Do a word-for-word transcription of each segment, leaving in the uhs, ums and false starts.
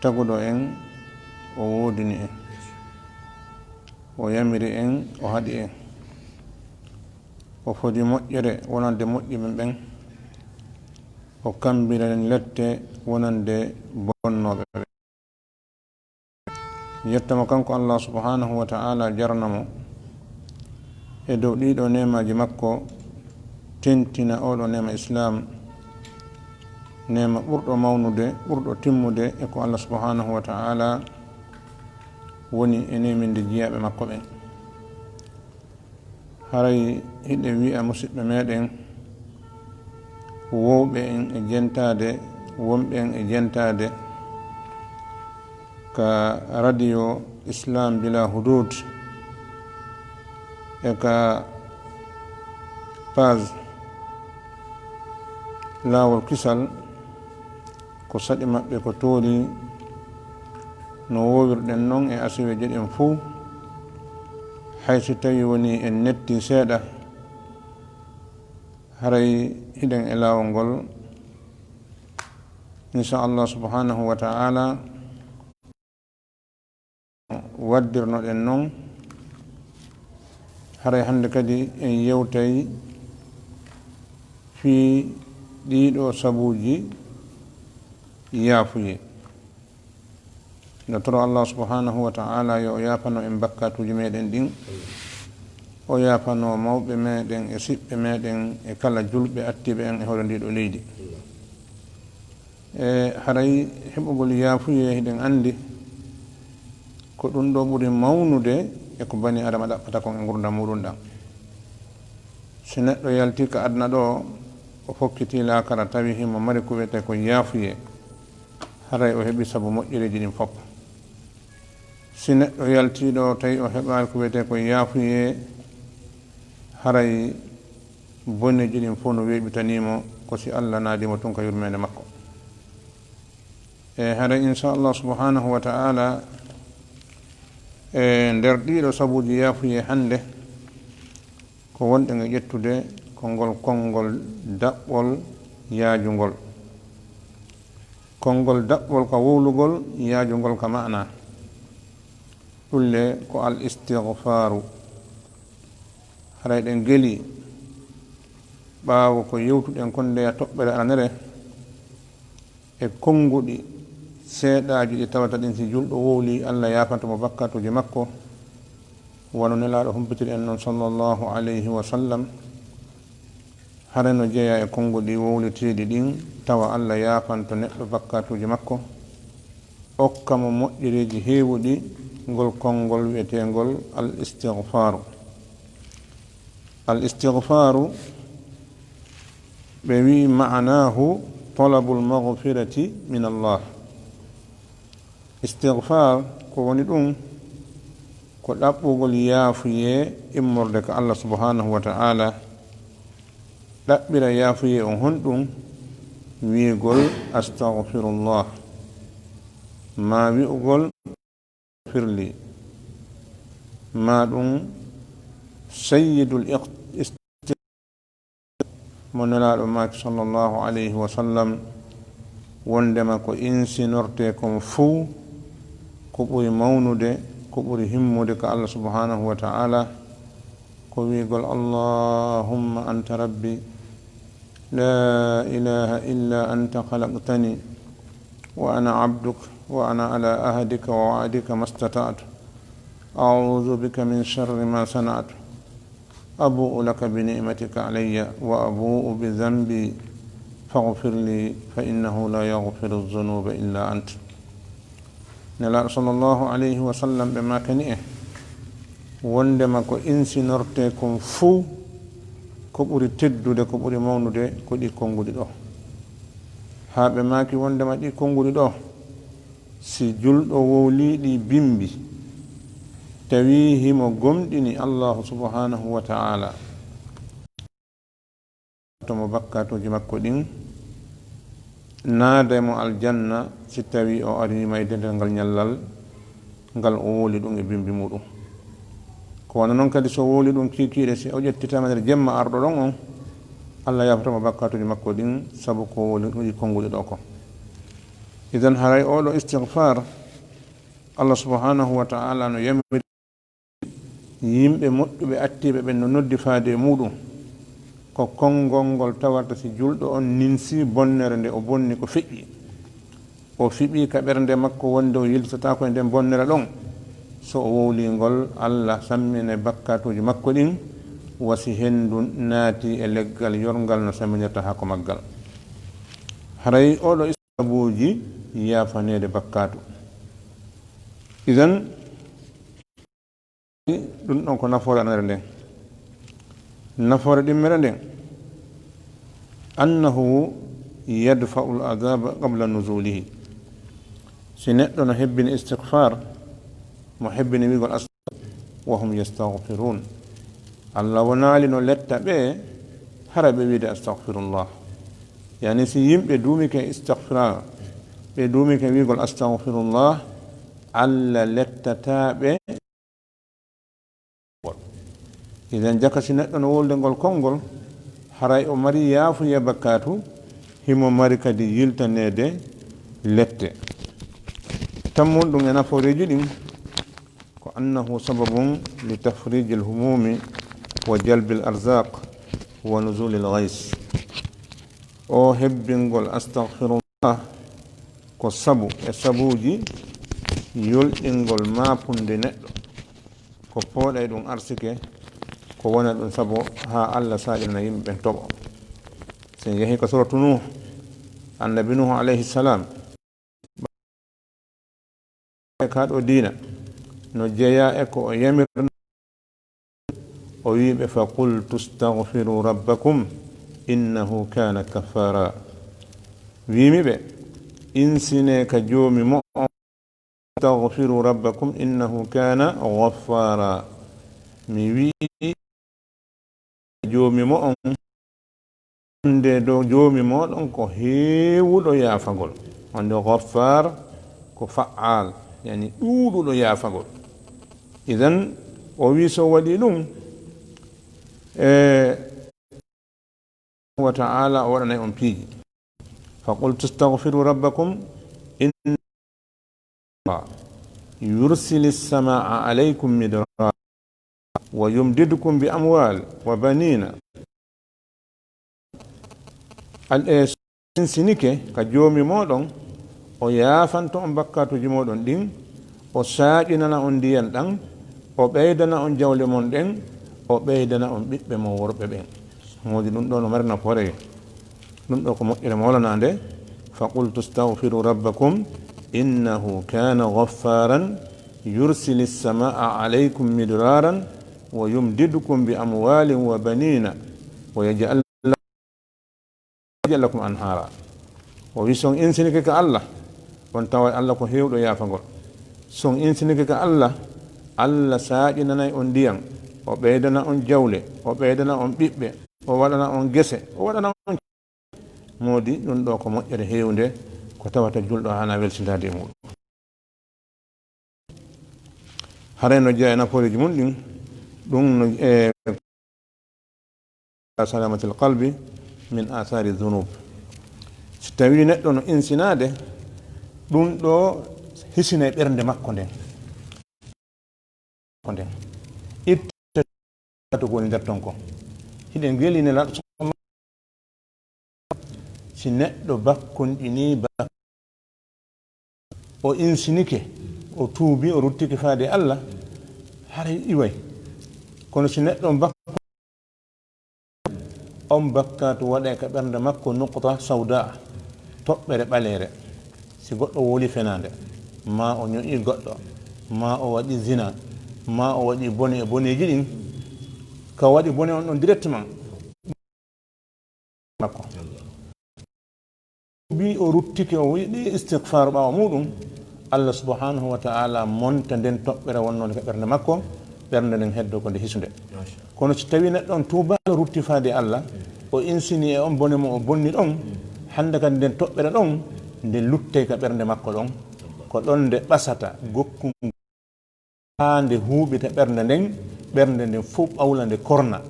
Taguɗo en, o woodini en, o yamiri en, o haɗi en. O fodi moƴƴere wonande moƴƴuɓe ɓen, o kammbira en lette wonande bonnooɓe ɓen. Yetta mo kanko Allah subhanahu wa ta'ala, jarna mo e dow ɗiɗo neemaaji makko, tentina oɗo neema Islam, neema ɓurɗo mawnude, ɓurɗo timmude, e ko Allah subhanahu wa ta'ala woni e neeminde jiyaaɓe makko ɓen. Haray hiɗen wi'a musiɓɓe meɗen, wowɓe en e jentaade, wonɓe en e jentaade ka Radio Islam Bila Hudud, e ka page Laawol Kisal, ko saɗi maɓɓe ko tooli no woowirɗen non e asiweeje ɗen fow, hay si tawii wonii en nettii seeɗa, haray hiɗen e laawol ngol, insha Allah subhanahu wa ta'ala. Waddirnoɗen non, haray hannde kadi en yewtay fii ɗiɗo sabuuji yaafuyee. No toro Allah subhanahu wa ta'ala yo o yaafano en bakkaatuuji meɗen ɗin, o yaafano mawɓe meɗen e siɓɓe meɗen e kala julɓe attiiɓe en e hoore ndiɗo leydi. E haray heɓugol yaafuyee, hiɗen anndi ko ɗum ɗo ɓuri mawnude e ko bani Adama ɗaɓɓata kon e ngurndan muɗum ɗan. Si neɗɗo yaltii ka aduna ɗo, o fokkitii laakara, tawi himo mari ko wi'etee ko yaafuyee, haray o heɓi sabu moƴƴereeji ɗin fof. Si neɗɗo yaltii ɗo, tawi o heɓaali ko wi'etee ko yaafuyee, haray boneeji ɗin fof no weeɓitanii mo, ko si Allah naadii mo tun ka yurmeende makko. E haray, insha Allah subhanahu wa ta'ala, e nder ɗiɗo sabuuji yaafuyee hannde, ko wonɗen e ƴettude ko ngol konngol daɓɓol yaajungol. Konngol daɓɓol ka wowlugol, yaajungol ka maana. Ɗum le ko al istighfaru. Haray ɗen gelii ɓaawo ko yewtuɗen kon ndeya toɓɓere aranere e konnguɗi seeɗaaji ɗi tawata ɗin si julɗo wowlii, Allah yaafanto mo bakkaatuuji makko, wano Nelaaɗo humpitiri en non, sallallahu alayhi wa sallam. Hara no jeyaa e konnguɗi wowlitiiɗi ɗin, tawa Allah yaafanto neɗɗo bakkaatuuji makko, okka mo moƴƴereeji heewuɗi, ngol konngol wi'eteengol al istighfaru. Al istighfaru, ɓe wi'i, ma'anahu talabul maghfirati min Allah. Istighfar, ko woni ɗum? Ko ɗaɓɓugol yaafuyee immorde ka Allah subhanahu wa ta'ala. Ɗaɓɓira yaafuyee on honɗum? Wi'ugol, astaghfirullah, maa wi'ugol, firli, maa ɗum sayyidul iq-, ist-, mo Nelaaɗo maaki, sallallahu alayhi wa sallam, wondema ko insinortee kon fow, ko ɓuri mawnude, ko ɓuri himmude ka Allah subhanahu wa ta'ala, ko wi'ugol, allahumma anta rabbi, la ilaha illa anta khalaqtani, wa ana abduk, wa ana ala ahdika wa wa'dika mastata'tu, a'udhu bika min sharri ma sana'tu, abu'u laka bi ni'matika alayya wa abu'u bi dhanbi, faghfir li fa innahu la yaghfiru dhunuba illa ant. Nelaaɗo sallallahu alayhi wa sallam ɓe maakani en, wondema ko insinortee kon fow, ko ɓuri teddude, ko ɓuri mawnude, ko ɗi konnguɗi ɗo. Haa ɓe maaki wondema ɗi konnguɗi ɗo, si julɗo wowlii ɗi bimbi, tawi himo gomɗini Allahu subhanahu wa ta'ala, to mo bakkaatuuji makko ɗin, naada mo aljanna, si tawi o arii maayde nder ngal ñallal ngal o wowli ɗum e bimbi muɗum. Ko wano non kadi, so wowli ɗum kiikiiɗe, si o ƴettitaama nder jemma arɗo ɗon on, Allah yaafoto mo bakkaatuuji makko ɗin, sabu ko wowli ɗum e konnguɗi ɗo kon. Idan haray oɗo istigfar, Allah subhanahu wa ta'ala no yamiri yimɓe moƴƴuɓe attiiɓe ɓen no noddi faade e muɗum. Ko konngol ngol tawata si julɗo on ninsi bonnere nde o bonni ko feƴƴi. O fiɓi ka ɓernde makko wonde o yiltataako e nden bonnere ɗon. So o wowli ngol, Allah sammine bakkatuuji makko ɗin, wa si hendu naati e leggal yorngal no samminirta haako maggal. Haray oɗo sabuuji yaafaneede bakkaatu. Idan, ɗum ɗon ko nafoore anere nden. Nafoore ɗimmere nden, annahu yadfa'u al-adhaba qabla nuzulihi. Si neɗɗo no hebbini istighfar, mo hebbini wi'gol as-, wa hum yastaghfirun. Allah wonaali no letta ɓe, hara ɓe wiide astaghfirullah. Yani si yimɓe duumike istighfar, ɓe duumike wi'gol astaghfirullah, Allah lettataa ɓe. Idan jaka si neɗɗo no wolde ngol konngol, haray o mari yaafuye bakkaatu, himo mari kadi yiltaneede lette. Tammun ɗum e nafooreeji ɗin, ko annahu sababun li tafrijil humumi wa jalbil arzaq wa nuzulil ghais. O hebbingol astaghfirullah ko sabu e sabuuji yolɗingol maapunde neɗɗo. Ko pooɗay ɗum arsike, ko wona ɗum sabu haa Allah saaƴinana yimɓe ɓen toɓo. Si en yehii ka suratu Nuh, annabi Nuh alayhi salam, ka ɗo diina, no jeyaa e ko o yamirno, o wi'i ɓe, "Fa qultu astaghfiru rabbakum innahu kana ghaffara." Wi'imi ɓe, "Insine ka Joomi mo'on, astaghfiru rabbakum innahu kana ghaffara." Mi wi'i Joomi mo'on, wonde dow Joomi mooɗon ko heewuɗo yaafagol. Wonde Ghaffar ko fa'al, yani ɗuuɗuɗo yaafagol. Idan, o wi so waɗi ɗum, e, wa ta'ala o waɗanay on piiji. Fa qultu astaghfiru rabbakum inna yursilis samaa alaykum midrara wa yumdidkum bi amwal wa banina. Al-, e, sinsinike ka Joomi mooɗon, o yaafanto on bakkaatuuji mooɗon ɗin, o saaƴinana on ndiyan ɗan, o ɓeydana on jawle mon ɗen, o ɓeydana on ɓiɓɓe mon worɓe ɓen. Moodi ɗum ɗo no mari nafoore. Ɗum ɗo ko moƴƴere mawlanaande. Fa qultu astaghfiru rabbakum innahu kana ghaffaran yursilis samaa alaykum midraran wa yumdidkum bi amwalin wa banina wa yaj'al, yaj'al lakum anhara. O wi, si on insinike ka Allah, on taway Allah ko heewɗo yaafagol. Si on insinike ka Allah, Allah saaƴinanay on ndiyan, o ɓeydana on jawle, o ɓeydana on ɓiɓɓe, o waɗana on gese, o waɗana on. Moodi ɗum ɗo ko moƴƴere heewnde, ko tawata julɗo haana welsindaade e muɗum. Haray no jeyaa e nafooreeji mum ɗin, ɗum no e salamatil qalbi min athari dhunub. Si tawii neɗɗo no insinaade, ɗum ɗo hisinay ɓernde makko nden. Ko nden. Itta ko woni nder ton kon. Hiɗen ngeeli Nelaaɗo sallallahu, si neɗɗo bakkonɗinii bak-, o insinike, o tuubi, o ruttike faade Allah, haray iway. Kono si neɗɗo on bak-, on bakkaatu waɗay ka ɓernde makko nuqta sawda, toɓɓere ɓaleere. Si goɗɗo wowli fenaande, maa o ño'i goɗɗo, maa o waɗi zina, maa o waɗi bone e boneeji ɗin, ka waɗi bone on ɗon directement, makko. Bi o ruttike, o yiɗi istighfar ɓaawo muɗum, Allah subhanahu wa ta'ala monta nden toɓɓere wonnonde ka ɓernde makko, ɓernde nden heddo ko nde hisunde. Kono si tawi neɗɗo on tuubaano, rutti faade Allah, o insini e on bone mo o bonni ɗon, hande kadi nden toɓɓere ɗon, nde luttay ka ɓernde makko ɗon, ko ɗon nde ɓasata gokkun haa nde huuɓita ɓernde nden, ɓernde nden fof ɓawla nde korna.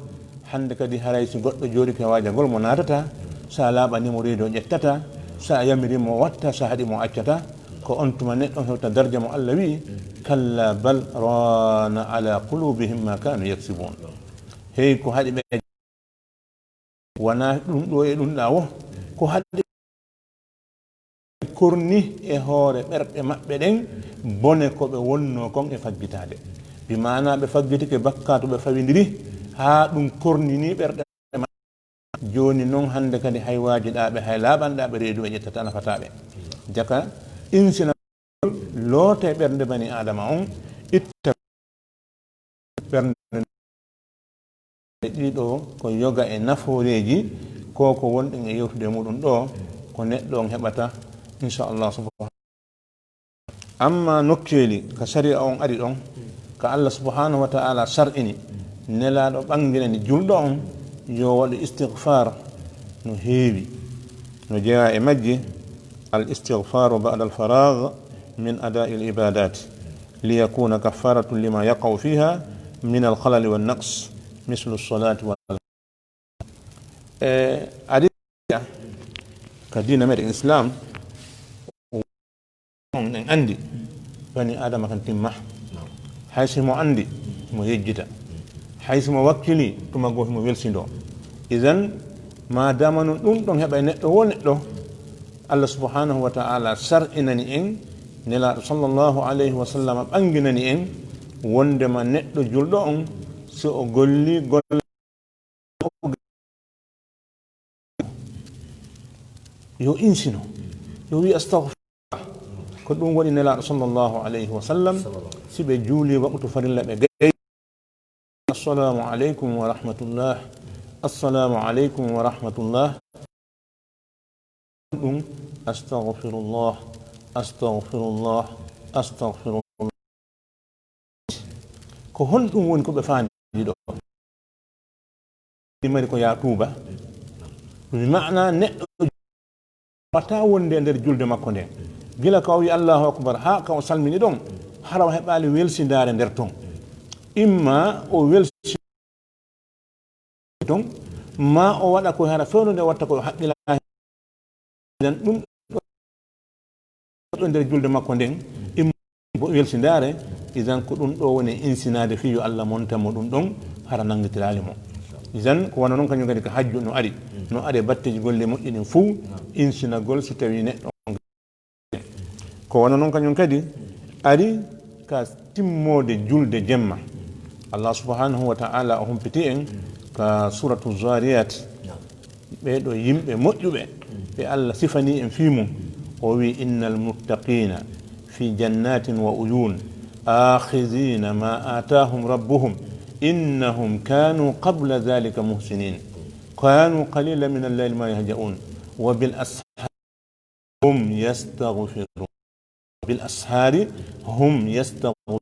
Hannde kadi haray si goɗɗo jooɗike waajagol mo naatata, so a laaɓaniimo reedu o ƴettata, So a yamiri mo, o watta, so a haɗi mo, o accata. Ko on tuma neɗɗo on hewta darja mo Allah wi'i, "Kalla bal raana ala qulubihim ma kanu yaksibun." Hey, ko haɗi ɓe, wona ɗum ɗo e ɗum ɗa wo, ko haɗi korni e hoore ɓerɗe maɓɓe ɗen, bone ko ɓe wonno kon e faggitaade. Bi maana ɓe faggitike bakkaatu, ɓe fawindiri, haa ɗum kornini ɓerɗe maɓɓe. Jooni non hannde kadi hay waajiɗaaɓe, hay laaɓanɗaaɓe reedu ɓe ƴettata, nafataa ɓe. Jaka insina loota e ɓernde bani Aadama on, itta ɓernde. Ɗiɗo ko yoga e nafooreeji, ko ko wonɗen e yewtude e muɗum ɗo, ko neɗɗo on heɓata, inchallah subhanahu. Amma nokkeeli ka sariya on ari ɗon, ka Allah subhanahu wa ta'ala sar'ini, nelaaɗo ɓanginani julɗo on yo waɗu istighfar no heewi, no jeyaa e majji al istighfaru ba'da al faragh min ada'i al ibadat, liyakuna kaffaratan lima yaqa'u fiha min al khalali wan naqs, mislu salati wal. E, adi ka diina meɗen Islam, on en andi, bani Adama kan timma. Hay si mo andi, mo yejjita. Hay si mo wakkili, tuma goo himo welsindo. Idan, ma dama non ɗum ɗon heɓa e neɗɗo wo neɗɗo, Allah subhanahu wa ta'ala sar'inani en, Nelaaɗo sallallahu alayhi wa sallam ɓanginani en, wondema neɗɗo julɗo on, si o golli golle yo insino, yo wi astagfirullah. Ko ɗum waɗi Nelaaɗo sallallahu alayhi wa sallam, si ɓe juuli waqtu farilla ɓe gay, "Assalamu aleykum wa rahmatullah, assalamu aleykum wa rahmatullah." Ɗum, "Astagfirullah, astagfirullah, astagfirullah." Ko honɗum woni ko ɓe faandi ɗo? Ɗi mari ko yaa tuuba. Bi maana neɗɗo wata wonde e nder julde makko nden. Gila ka o wi Allahu Akbar, haa ka o salmini ɗon, hara o heɓaali welsindaare nder ton. Imma o welsi ton, ma o waɗa ko hara fewndo nde watta ko o haqqilaa. Idan ɗum ɗo nder julde makko nden, imma bo welsindaare, idan ko ɗum ɗo woni insinaade fii yo Allah monta mo ɗum ɗon, hara nanngitiraali mo. Idan ko wano non kañum kadi ka hajju no ari, no ari e batteeji golle moƴƴi ɗin fuu, insinagol si tawi neɗɗo on. Ko wano non kañum kadi ari ka timmoode julde jemma. Allah subhanahu wa ta'ala o humpiti en ka suratu Zariyat. Ɓee ɗo yimɓe moƴƴuɓe, ɓe Allah sifani en fii mum. O wi, "Innal muttaqina fi jannatin wa uyun, akhidhina ma atahum rabbuhum, innahum kanu qabla dhalika muhsinin, kanu qalilan min al-layli ma yahja'un, wa bil ashari hum yastaghfirun." Bil ashari hum yastaghfirun.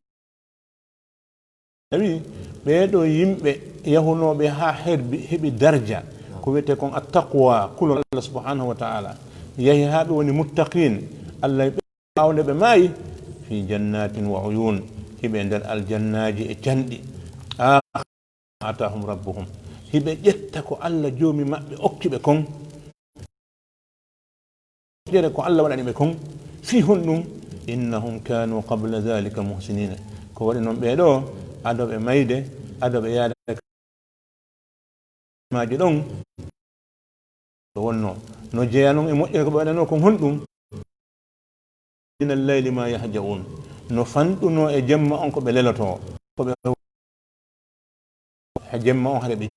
Tawi ɓee ɗo yimɓe yahunooɓe haa herbi-, heɓi darja, ko wiyetee kon attaqwa, kulol Allah subhanahu wa ta'ala, yahi haa ɓe woni muttaqin, Allah ɓe ɓaawo nde ɓe maayi, fi jannatin wa uyun, hiɓe nder aljannaaji e canɗi. Ah, atahum rabbuhum. Hiɓe ƴetta ko Allah Joomi maɓɓe okki ɓe kon. Jere ko Allah waɗani ɓe kon. Fii honɗum? Innahum kanu qabla dhalika muhsinina. Ko waɗi non ɓee ɗo, ado ɓe mayde, ado ɓe yaada maaji ɗon, ɗo wonno. No jeya non e moƴƴere ko ɓe waɗanoo kon honɗum? Min al-layli ma yahja'un. No fanɗunoo e jemma on ko ɓe leloto. Ko ɓe, e jemma on hare ɓe.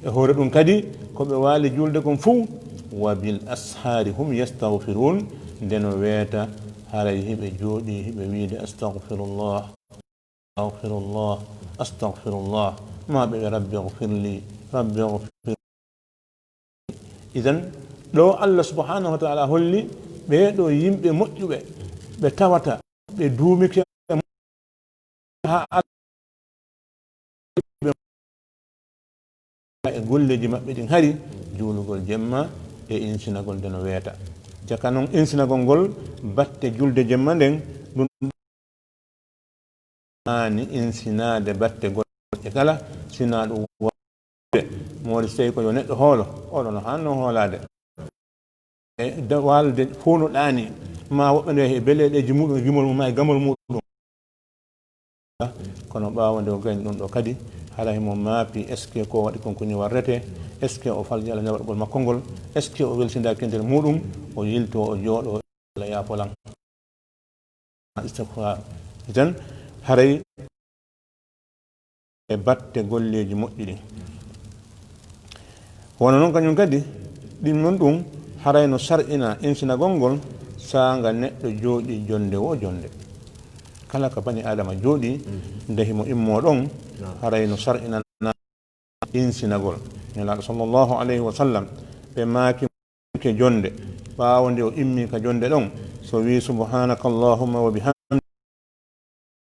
E hoore ɗum kadi, ko ɓe waali julde kon fuu, wa bil ashari hum yastaghfirun, nde no weeta, haray hiɓe jooɗii, hiɓe wiide, "Astaghfirullah, astaghfirullah, astaghfirullah." Ma ɓe, "Rabbi ighfirli, Rabbi ighfir." Idan, ɗo Allah subhanahu wa ta'ala holli, ɓee ɗo yimɓe moƴƴuɓe, ɓe tawata, ɓe duumike haa Allah e golleeji maɓɓe ɗin hari, juulugol jemma e insinagol nde no weeta. Jaka non insinagol ngol batte julde jemma nden, ɗum haani insinaade batte goɗɗe kala, sinaa ɗum wa-, moori so tawi ko yo neɗɗo hoolo, oɗo no haanno hoolaade. e da-, waalde fownuɗaa ni, ma woɓɓe nde e beleeɗeeji muɗum, e gimol mum, ma e gamol muɗum. Kono ɓaawo nde o gayni ɗum ɗo kadi, hara himo maapi, est-ce que ko waɗi kon ko ni warrete? Est-ce que o falji Alla newaɗgol makko ngol? Est-ce que o welsindaaki e nder muɗum? O yilto, o jooɗo, Alla yaafo lan. Istighfar. Idan, haray e batte golleeji moƴƴi ɗin. Wano non kañum kadi, ɗin non ɗum, haray no sar'ina insinagol ngol, saanga neɗɗo jooɗi jonde wo jonde. Kala ka bani Aadama jooɗi, nde himo immoo ɗon, haray no sar'ina insinagol. Nelaaɗo sallallahu alayhi wa sallam, ɓe maaki ke jonde, ɓaawo nde o immi ka jonde ɗon, so wi, "Subhanaka Allahumma wa bihamdika,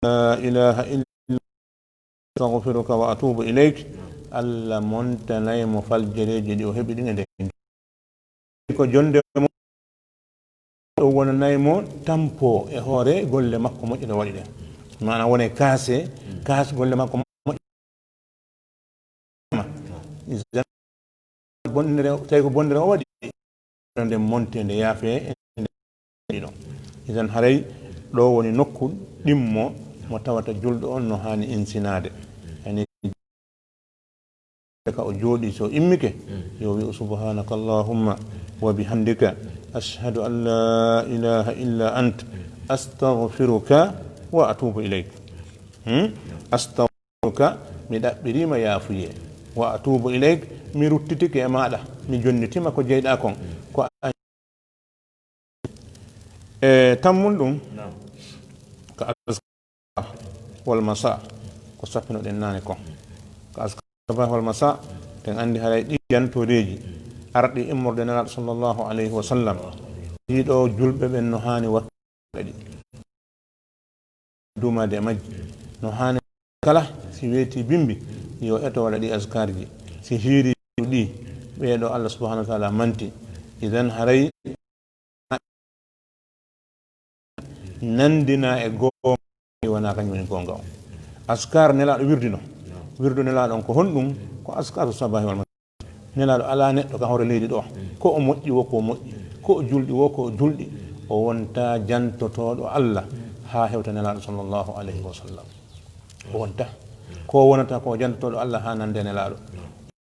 la ilaha illa anta, astaghfiruka wa atubu ilayk." Alla montanay mo faljereeji ɗi o heɓi ɗin e nder. Ko jonde mo ɗo wonanay mo tampo e hoore golle makko moƴƴe ɗe waɗi ɗen. Maana wone kaase, kaas golle makko moƴƴe. Bonɗere, tawi ko bonɗere o waɗi, nde monte, nde yaafe, e nde ɗiɗo. Idan haray ɗo woni nokku ɗimmo mo tawata julɗo on no haani insinaade. Yani ka o jooɗi, so immike, yo wi'u, "Subhanaka Allahumma wa bihamdika, ashhadu an la ilaha illa ant, astaghfiruka wa atubu ilayk." Hmm? Astaghfiruka, mi ɗaɓɓiriima yaafuyee. Wa atubu ilayk, mi ruttitike e maaɗa, mi jonnitima ko jeyɗaa kon. Ko a-, e tammun ɗum, ko azkar wal masa, ko sappinoɗen naane kon. Ko azkar sabah wal masa, ten anndi haray ɗi jantoreeji arɗi immorde Nelaaɗo sallallahu alayhi wa sallam. Ɗiɗo julɓe ɓen no haani waɗude ɗi. Duumaade e majji. No haani kala si weeti bimbi, yo eto waɗa ɗi azkarji. Si hiiri ɗi, ɓee ɗo Allah subhanahu wa ta'ala manti. Idan haray nandina e goonga wona kañum woni goonga on. Azkar Nelaaɗo wirdino. Wirdu Nelaaɗo on ko honɗum? Ko azkaru sabahi wal masa. Nelaaɗo alaa neɗɗo ka hoore leydi ɗo. Ko o moƴƴi wo ko o moƴƴi. Ko o julɗi wo ko o julɗi. O wonta jantotooɗo Allah haa hewta Nelaaɗo sallallahu alayhi wa sallam. O wonta. Ko wonata ko jantotooɗo Allah haa nande Nelaaɗo.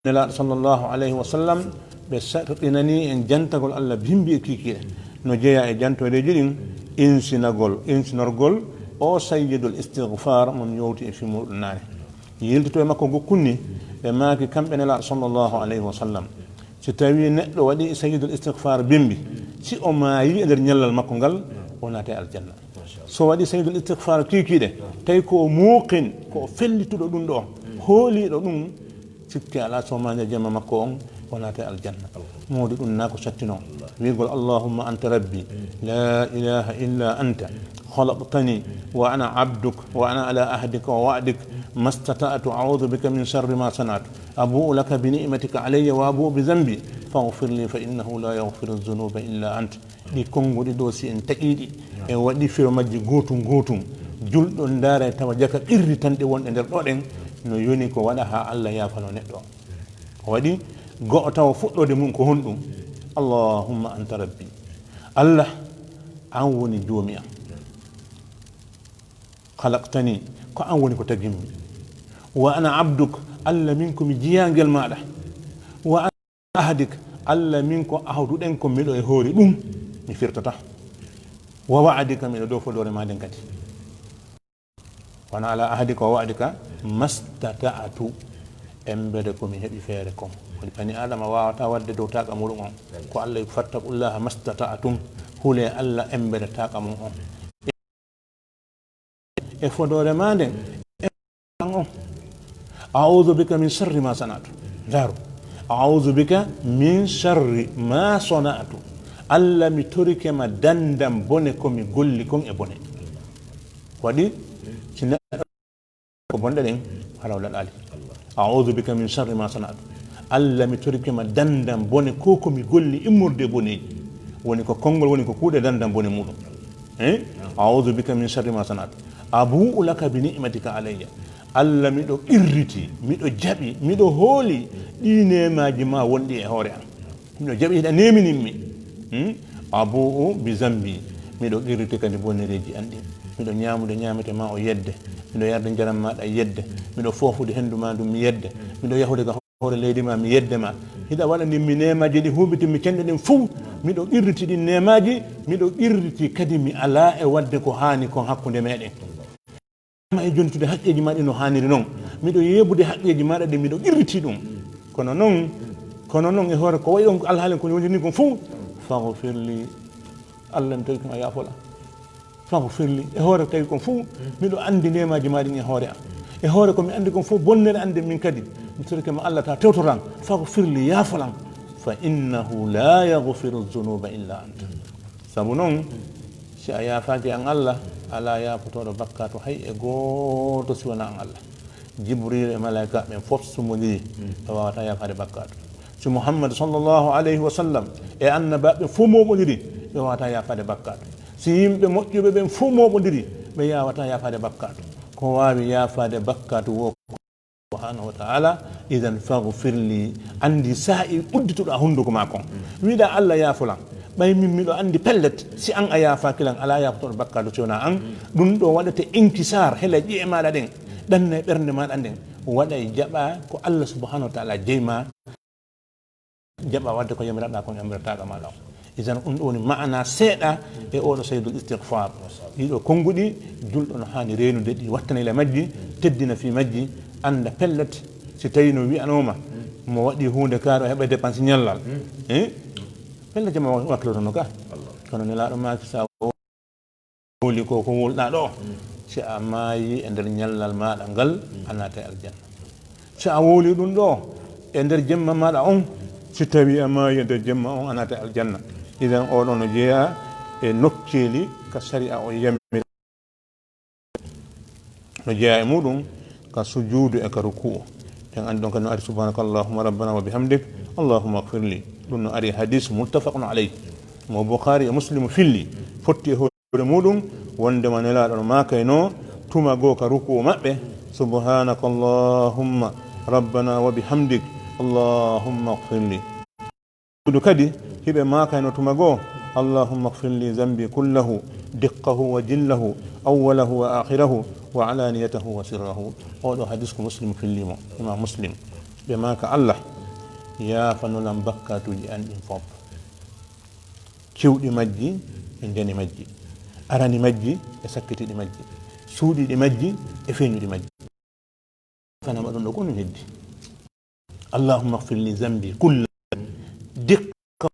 Nelaaɗo sallallahu alayhi wa sallam, ɓe sarɗinani en jantagol Allah bimbi e kiikiiɗe. No jeyaa e jantoreeji ɗin, insinagol, insinorgol o sayyidul istighfar, mon yowti e fii muɗum naane. Yiltito e makko gokkun ni, ɓe maaki kamɓe Nelaaɗo sallallahu alayhi wa sallam, si tawii neɗɗo waɗi sayyidul istighfar bimbi, si o maayi e nder ñallal makko ngal, o naatay aljanna. So waɗi sayyidul istighfar kiikiiɗe, tawi ko o muuqin, ko o fellituɗo ɗum ɗo, hooliiɗo ɗum, sikke alaa, so maayi e jemma makko on, o naatay aljanna. Mawɗo ɗum na ko sattino. Wi'gol, "Allahumma anta rabbi, la ilaha illa anta, khalaqtani, wa ana abduk, wa ana ala ahdika wa wa'dik, mastata'tu, a'udhu bika min sharri ma sana'tu, abu'u laka bi ni'matika alayya wa abu'u bi dhanbi, faghfir li fa innahu la yaghfiru dhunuba illa ant." Ɗi konnguɗi ɗo, si en taƴii ɗi, en waɗi firo majji gootum gootum, julɗo ndaara tawa jaka qirri tan ɗe wonɗe nder ɗo ɗen, no yoni ko waɗa haa Allah yaafano neɗɗo. O waɗi go'o tawa fuɗɗoode mum ko honɗum? "Allahumma anta rabbi." Allah, an woni joomi am. "Khalaqtani," ko an woni ko tagimmi. "Wa ana abduk," Allah min ko mi jiyaangel maaɗa. "Wa ana ahdik," Allah min ko ahduɗen ko miɗo e hoore ɗum, mi firtata. "Wa wa'dika," miɗo dow fodoore maa nden kadi. "Wa ana ala ahdika wa wa'dika mastata'tu," embere ko mi heɓi feere kon. Woni bani Adama waawata waɗde dow taaqa muɗum on. Ko Allah, "Fattaqullaha mastata'tum," hulee Allah embere taaqa mum on. E fodoore maa nden, e an on. "A'udhu bika min sharri ma sana'tu." Ndaaru. "A'udhu bika min sharri ma sana'tu." Allah, mi torike ma dandam bone ko mi golli kon e bone. Waɗi, si neɗɗo ko bonɗe ɗen, hara o laɗaali. "A'udhu bika min sharri ma sana'tu." Allah, mi torike ma dandam bone ko ko mi golli immorde e boneeji. Woni ko konngol, woni ko kuuɗe dandam bone muɗum. Eh? "A'udhu bika min sharri ma sana'tu. Abu'u laka bi ni'matika alayya." Allah, miɗo qirriti, miɗo jaɓi, miɗo hooli ɗi neemaaji ma wonɗi e hoore am. Miɗo jaɓi, hiɗa neeminin mi. Hmm? Abu'u bi zambi. Miɗo qirriti kadi bonnereeji an ɗin. Miɗo ñaamude ñaamete ma o yedde. Miɗo yarde njaram maɗa yedde. Miɗo foofude henndu ma ndun mi yedde. Miɗo yahude ka hoore leydi ma mi yedde ma. Hiɗa waɗani mi neemaaji ɗi huuɓitin mi cenɗe ɗin fow. Miɗo qirriti ɗin neemaaji. Miɗo qirriti kadi mi alaa e waɗde ko haani kon hakkunde meɗen. Ma e jontude haqqeeji ma ɗi no haaniri non. Miɗo yeebude haqqeeji maɗa ɗi miɗo qirriti ɗum. Kono non, kono non e hoore ko wayi on alhaali ko woniri kon fow. Faghfir li. Allah mi tawi kon a yaafola. Faghfir li. E hoore tawi kon fow. Miɗo andi neemaaji ma ɗin e hoore am. E hoore ko mi andi kon fow bonnere ande min kadi. Mi torike ma Allah ta tewtoran. Faghfir li yaafolan. Fa innahu la yaghfiru dhunuba illa anta. Sabu non, si a yaafaaki an Allah, alaa yaafotooɗo bakkaatu hay e gooto si wonaa an Allah. Jibriilu e malaa'ika ɓen fof sumondiri, ɓe waawataa yaafaade bakkaatu. Si Muhammad sallallahu alayhi wa sallam e annabaaɓe fof mooɓondiri, ɓe waawataa yaafaade bakkaatu. Si yimɓe moƴƴuɓe ɓen fof mooɓondiri, ɓe yaawataa yaafaade bakkaatu. Ko waawi yaafaade bakkaatu wo subhanahu wa ta'ala, idan faghfir li, andi saa'i uddituɗo a hunduko ma kon. Wiɗa Allah yaafolan, ɓay min miɗo andi pellet, si an a yaafakilan, alaa yaafotooɗo bakkaatu si wonaa an. Ɗum ɗo waɗete inkisar, hela ƴi'e maɗa ɗen, ɗanna e ɓernde maɗa nden, waɗay jaɓa ko Allah subhanahu wa ta'ala jeyma. Jaɓa waɗde ko yamiraɗa kon e yamirataaɗo maɗa on. Idan ɗum ɗo woni maana seeɗa e oɗo saydul istighfar. Ɗiɗo konnguɗi, julɗo no haani reenude ɗi, wattana ila majji, teddina fii majji, annda pellet, si tawi no wi'anooma, mo waɗi huunde kaari o heɓa dépense ñallal. Eh? Pellet jama wakkilotono ka. Kono Nelaaɗo maaki sa wowli ko, ko wowluɗaa ɗo, si a maayi e nder ñallal maaɗa ngal, a naata e aljanna. Si a wowli ɗum ɗo e nder jemma maaɗa on, si tawi a maayi e nder jemma on, a naata e aljanna. Idan oɗo no jeyaa e nokkeeli ka sariya o yamiri. No jeyaa e muɗum ka sujuudu e ka ruku'u. En anndi ɗon kadi no ari, "Subhanaka Allahumma rabbana wa bihamdik, Allahumma ighfir li." Ɗum no ari hadis muttafaqun alayh. Mo Bukhari e Muslim filli, fotti e hoore muɗum, wondema Nelaaɗo no maakayno tuma goo ka ruku'u maɓɓe, "Subhanaka Allahumma rabbana wa bihamdik, Allahumma ighfir li." Ɗum kadi, hiɓe maakayno tuma goo, "Allahumma ighfir li zambi kullahu, diqqahu wa jillahu, awwalahu wa akhirahu, wa alaniyatahu wa sirrahu." Oɗo hadis ko Muslim filli mo, Imam Muslim. Ɓe maaka, "Allah, yaafanolan bakkaatuuji an ɗin fof. Kewɗi majji e njani majji. Arani majji e sakkitiiɗi majji. Suuɗiiɗi majji e feeñuɗi majji." Fanama ɗum ɗo ko ɗum heddi. "Allahumma ighfir li zambi kulla, diqqa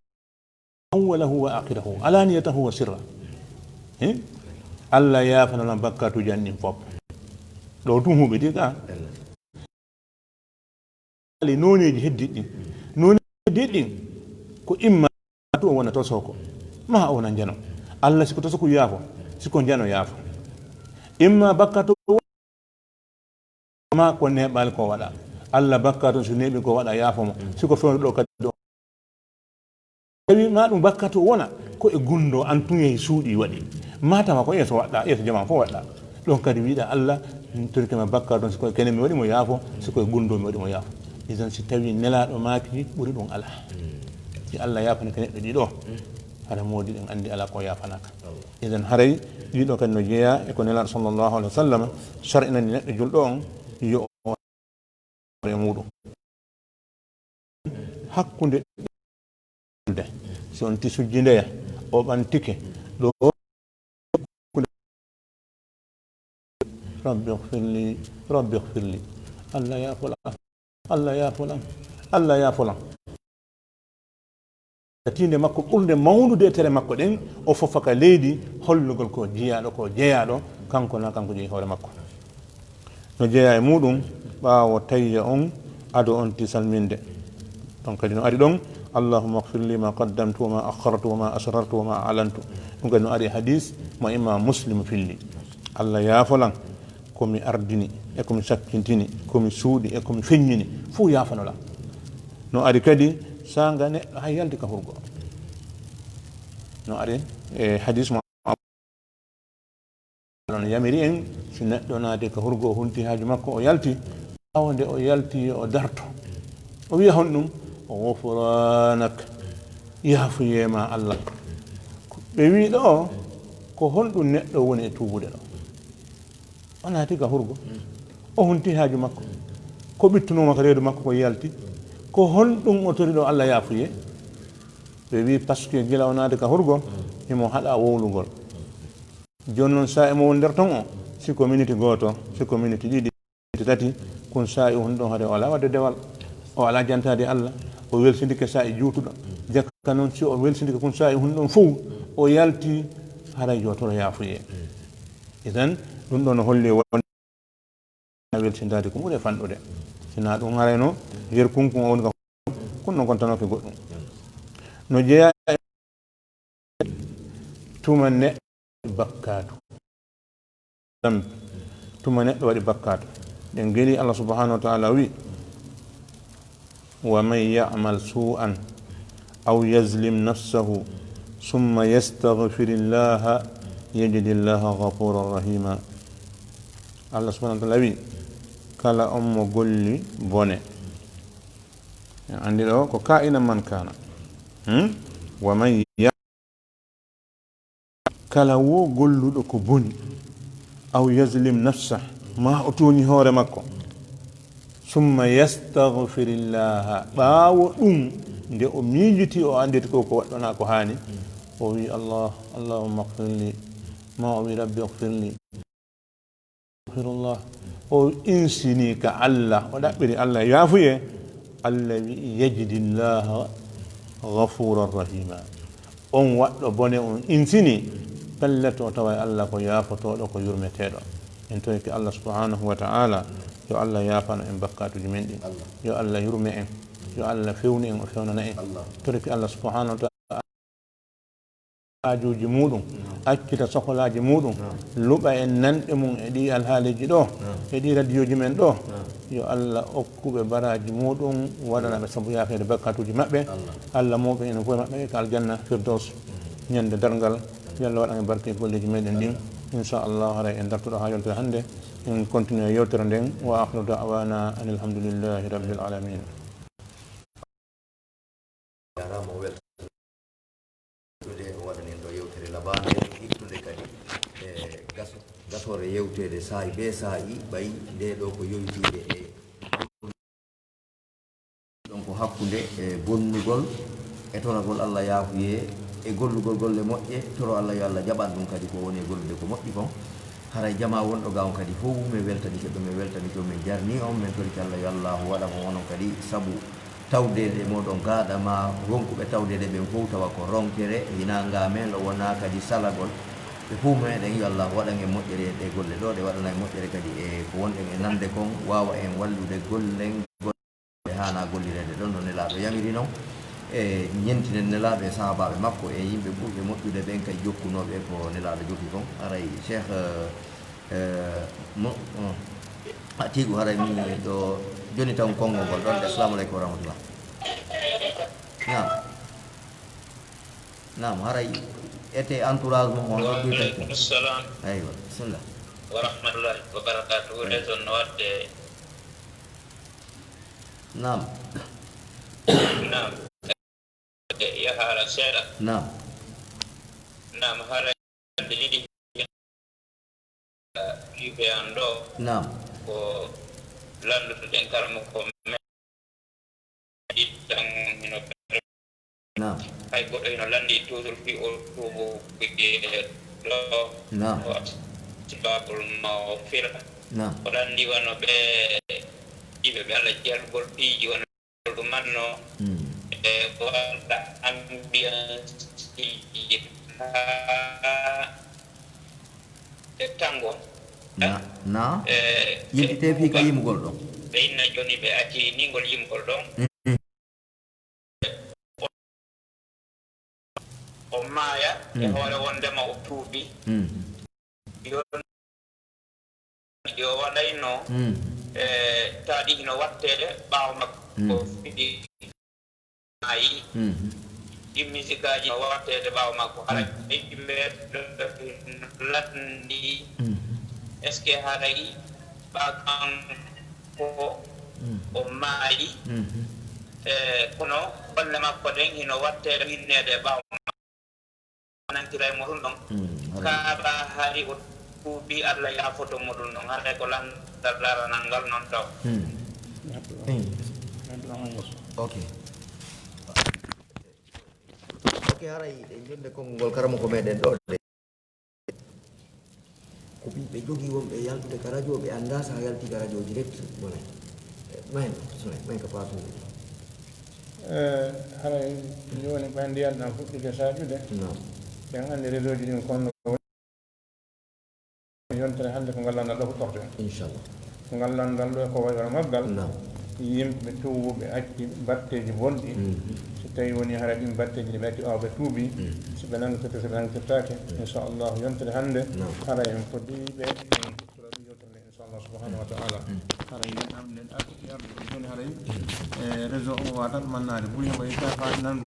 awwalahu wa akhirahu, alaniyatahu wa sirra." Eh? "Allah yaafanolan bakkaatuuji an ɗin fof." Ɗo tun huɓiti ka. Ali nooneeji heddiiɗi ɗin. Nooneeji heddiiɗi ɗin ko imma to o wona tosoko, ma o wona njano. Allah siko tosoko yaafo, siko njano yaafo. Imma bakkaatu o wona, ma ko neeɓal ko waɗa. Allah bakkaatu si neeɓi ko waɗa yaafo mo. Siko fewndo ɗo kadi ɗo. Tawi ma ɗum bakkaatu o wona, ko e gunndo an tun yehi suuɗi waɗi. Ma tawa ko yeeso waɗɗa, yeeso jamaa fof waɗɗa. Ɗon kadi wiɗa Allah, mi torike ma bakkaatu on, si ko e kene mi waɗi mo yaafo, si ko e gunndo mi waɗi mo yaafo. Idan si tawi Nelaaɗo maaki ɓuri ɗum alaa. Si Allah yaafanike neɗɗo ɗiɗo, hara moodi ɗen anndi alaa ko yaafanaka. Idan haray ɗiɗo kadi no jeyaa e ko Nelaaɗo sallallahu alaihi wa sallam shar'inani neɗɗo julɗo on yo o e muɗum. Hakkunde, si on ti sujjindeya, o ɓantike, ɗo, "Rabbi ighfirli, Rabbi ighfirli." Allah yaafolan, Allah yaafolan, Allah yaafolan. Tiinde makko ɓurnde mawnude e tere makko ɗen, o fofa ka leydi, hollugol ko jiyaaɗo, ko jeyaaɗo, kanko na kanko jeyi hoore makko. No jeyaa e muɗum, ɓaawo tayya on, ado on ti salminde. Ɗon kadi no ari ɗon, "Allahumma ighfir li ma qaddamtu wa ma akhartu wa ma asrartu wa ma a'lantu." Ɗum kadi no ari e hadis mo Imam Muslim filli. "Allah yaafolan ko mi ardini, e ko mi sakkintini, ko mi suuɗi, e ko mi feññini, fof yaafanolan." No ari kadi, saanga neɗɗo hay yalti ka hurgo. No ari e hadis mo on yamiri en, si neɗɗo naati ka hurgo, o hulti haaju makko, o yalti, ɓaawo nde o yalti, o darto. O wiya honɗum? "Ghufranak." Yaafuyee ma Allah. Ɓe wii ɗo, ko honɗum neɗɗo woni e tuubude ɗo? O naati ka hurgo. O hunti haaju makko. Ko ɓittunoo mo ka reedu makko ko yalti. Ko honɗum o tori ɗo Allah yaafuyee? Ɓe wii, parce que gila o naati ka hurgo, himo haɗa wowlugol. Jooni non, saa'i mo woni nder ton o, si ko miniti gooto, si ko miniti ɗiɗi, miniti tati, kun saa'i on ɗon hade o alaa wadde dewal, o alaa jantaade Allah, o welsindike saa'i juutuɗo. Jakka non, si o welsindike kun saa'i on ɗon fow, o yalti, haray yo toro yaafuyee. Idan, ɗum ɗon no holli won welsindaade ko ɓuri e fanɗude. Sinaa ɗum harayno, yer kunkun o woni ka kun no gontanooke goɗɗum. No jeyaa e tuma neɗɗo waɗi bakkaatu. Dambi. Tuma neɗɗo waɗi bakkaatu. Ɗen geli Allah subhanahu wa ta'ala wi, "Wa man ya'mal su'an aw yazlim nafsahu summa yastaghfirillaha yajidillaha ghafuran rahima." Allah subhanahu wa ta'ala wi, kala on mo golli bone. En andi ɗo ko ka'inan man kana. Hmm? Wa man ya-, kala wo golluɗo ko boni, aw yazlim nafsa, ma o tooñi hoore makko. Summa yastaghfirillaha, ɓaawo ɗum, nde o miijiti, o anditi ko, ko waɗɗona ko haani, o wi, "Allah, Allahumma ighfirli," ma o wi, "Rabbi ighfirli." Astaghfirullah. O insini ka Allah, o ɗaɓɓiri Allah yaafuye. Allah wi'i, "Yajidillaha ghafuran rahima." On waɗɗo bone, on insini, pellet o taway Allah ko yaafotooɗo, ko yurmeteeɗo. En torike Allah subhanahu wa ta'ala, yo Allah yaafano en bakkaatuji men ɗin. Yo Allah yurme en. Yo Allah fewnu en, o fewnana en. Torike Allah subhanahu wa ta'ala haajuuji muɗum, accita sokolaaji muɗum, luɓa en nanɗe mum e ɗi alhaaliiji ɗo, e ɗi radiyooji men ɗo. Yo Allah okku ɓe baraaji muɗum, waɗana ɓe sabu yaafeede bakkaatuuji maɓɓe. Allah mawɓe en fof e maɓɓe ka aljanna Firdaws ñande darngal. Yo Allah waɗan en barke e golleeji meɗen ɗin. Inchallah, haray en dartuɗo haa yontere hannde, en continue yewtere nden. Wa akhiru da'wana anil hamdulillahi rabbil alamin. Jaaraama o weltande o waɗani en ɗo yewtere labaande, ittunde kadi e gaso-, gasoore yewteede saa'i bee saa'i, ɓay nde ɗo ko yowitii e ɗon ko hakkunde e bonnugol e toragol Allah yaafuye e gollugol golle moƴƴe, toro Allah yo Allah jaɓan ɗum kadi ko woni e gollude ko moƴƴi kon. Haray jamaa wonɗo ga on kadi fow, min weltanike ɓe, min weltanike on, min jarni on, min torike Allah yo Allahu waɗa mo onon kadi sabu tawdeede mooɗon gaaɗa ma ronkuɓe tawdeede ɓen fow tawa ko ronkere, hinaa ngaameelo, wonaa kadi salagol. Ɓe fow meɗen yo Allahu waɗan en moƴƴere e ɗe golle ɗo, ɗe waɗana en moƴƴere kadi e ko wonɗen e nande kon, waawa en wallude gollen. Ɓe haana gollireede ɗon no Nelaaɗo yamiri non. E ñentinen Nelaaɗo e sahaabaaɓe makko e yimɓe ɓurɓe moƴƴude ɓen kay jokkunooɓe ko Nelaaɗo jokki kon. Haray Cheikh, eh, eh, mo, mo, Atiigu, haray min ɗo joni taw konngol ngol ɗon. Assalamu aleykum wa rahmatullah. Naam. Naam, haray ete entourage mo on ɗo. Wa aleykum salam. Aywa, bismillah. Wa rahmatullahi wa barakatuhu. Aywa. Lees on no waɗde. Naam. Naam. E yahaara seeɗa. Naam. Naam, hara ɓe ɗiɗi, eh, kiife an ɗo. Naam. Ko lannduɗen karamoko men. Ittan hino. Naam. Hay goɗɗo hino lanndi toujours fii o tuubu ɗo. Naam. O asbabul mawfira. Naam. O lanndi wano ɓe ɗiɓe ɓe Allah jarlugol piiji wano ɗum manno. Hmm. E ko waɗa ambiance haa e tango. Na, na. E, yimɓe e tefi ka kuuɓa. Yimugol ɗon. Ɓe inna jooni ɓe acci ni ngol yimugol ɗon. Hmm. O maaya e, hmm, hoore wondema o tuubi. Hmm. Yo, yo waɗayno, mm, e taadi hino watteede ɓaawo makko, mm, ko fidi maayi. Mm. Ɗi misikaaji no watteede ɓaawo makko. Hara, mm, ɓe lanndi, mm, est-ce que haray ɓa kanko, mm, o maayi? Mm. E kono golle makko ɗen hino wattee winneede e ɓaawo makko. Nantiray mo ɗum ɗon. Kaaba hari o tuubi, Allah yaafoto mo ɗum ɗon. Haray ko lanndal daranal ngal non taw. Ok. Ok, haray e jonde konngol karamoko meɗen ɗo de. Ko ɓiɓɓe jogii wonɓe yaltude ka radio, ɓe anndaa so a yalti ka radio direct, bonay. Mahen, sonay, mahen ka paasuuji. Haray jooni ɓay ndiyan ɗan fuɗɗike saaƴude, ɓen anndi réseau ji ɗin konno woni. Yontere hannde ko ngal lanndal ɗo huɓɓorte. Inchallah. Ko ngal lanndal ɗo ko wayi wano maggal. Yimɓe tuuwuɓe acci batteeji bonɗi. Si tawii wonii haray ɗin batteeji ɗi ɓe acci ɓaawo ɓe tuubii, si ɓe nanngitorte, si ɓe nanngitortaake, inchallah yontere hannde haray en fodiiɓe en huɓɓora ɗum yewtere nde inchallah subhanahu wa taala. Haray nden am nden artuki arde ɗo jooni haray e réseau o waɗat mannaade ɓuri himo yetta faade nan.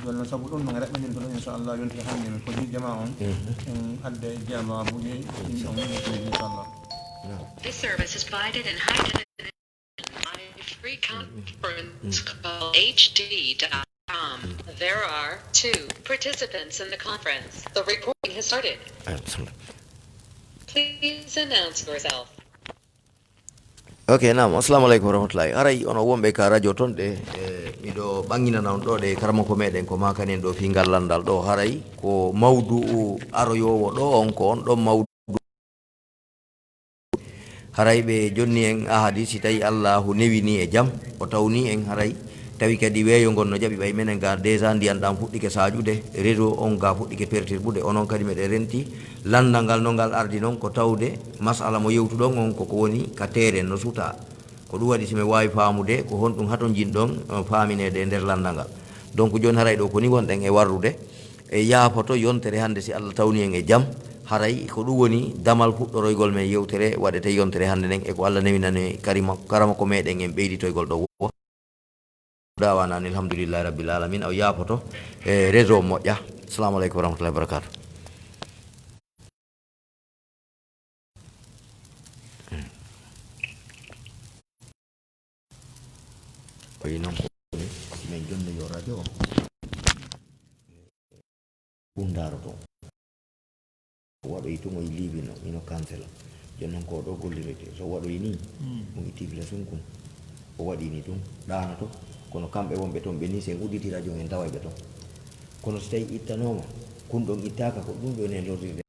Jooni noon sabu ɗum no reɓɓinirta ɗum inchallah yontere hannde mi fodi jama on en adda e jabaabuuji ɗin on inchallah. This service is provided in high definition by free conference call H D dot com. There are two participants in the conference. The recording has started. Please announce yourself. Ok, nam, assalamu aleykum warahmatullahi. Haray ono wonɓe ka radio ton ɗe, e, miɗo ɓanginana on ɗo ɗe karamoko meɗen ko makanen ɗo fi ngal lanndal ɗo. Haray ko mawdu'u aroyowo ɗo on ko on ɗon mawdu. Haray ɓe jonni en ahadi si tawi Allahu newini e jam o tawni en haray tawi kadi weeyo ngon no jaɓi ɓay menen ga déjà ndiyan ɗan fuɗɗike saaƴude, réseau on ga fuɗɗike pertirɓude, onon kadi meɗen renti lanndal ngal no ngal ardi non ko tawde masala mo yewtuɗon on koko woni ka teeren no suta. Ko ɗum waɗi si mi waawi faamude ko honɗum hatonjinɗon faamineede e nder lanndal ngal. Donc jooni haray ɗo ko ni wonɗen e warrude e yaafoto yontere hannde si Allah tawni en e jam. Haray ko ɗum woni damal fuɗɗoroygol men yewtere waɗete yontere hannde nden e ko Allah newinani karamoko meɗen en ɓeyditoygol ɗo. Dawana an alhamdulillahi rabbil alamin. Aw yaafoto e réseau moƴƴa. Assalamu aleykum warahmatullahi wabarakatuh. Ko yi noon ko min jonnoyo radio o ɗum daaroto. O waɗoyi tun o liibino ino kansela. Jooni noon ko ɗo gollirete so waɗoyi ni ɗum itti place un kun. O waɗi ni ɗum ɗaanoto. Kono kamɓe wonɓe toon ɓe ni sen udditi radio en taway ɓe toon. Kono so tawi ittanooma kun ɗon ittaaka ko ɗum ɗo enen lorrirde.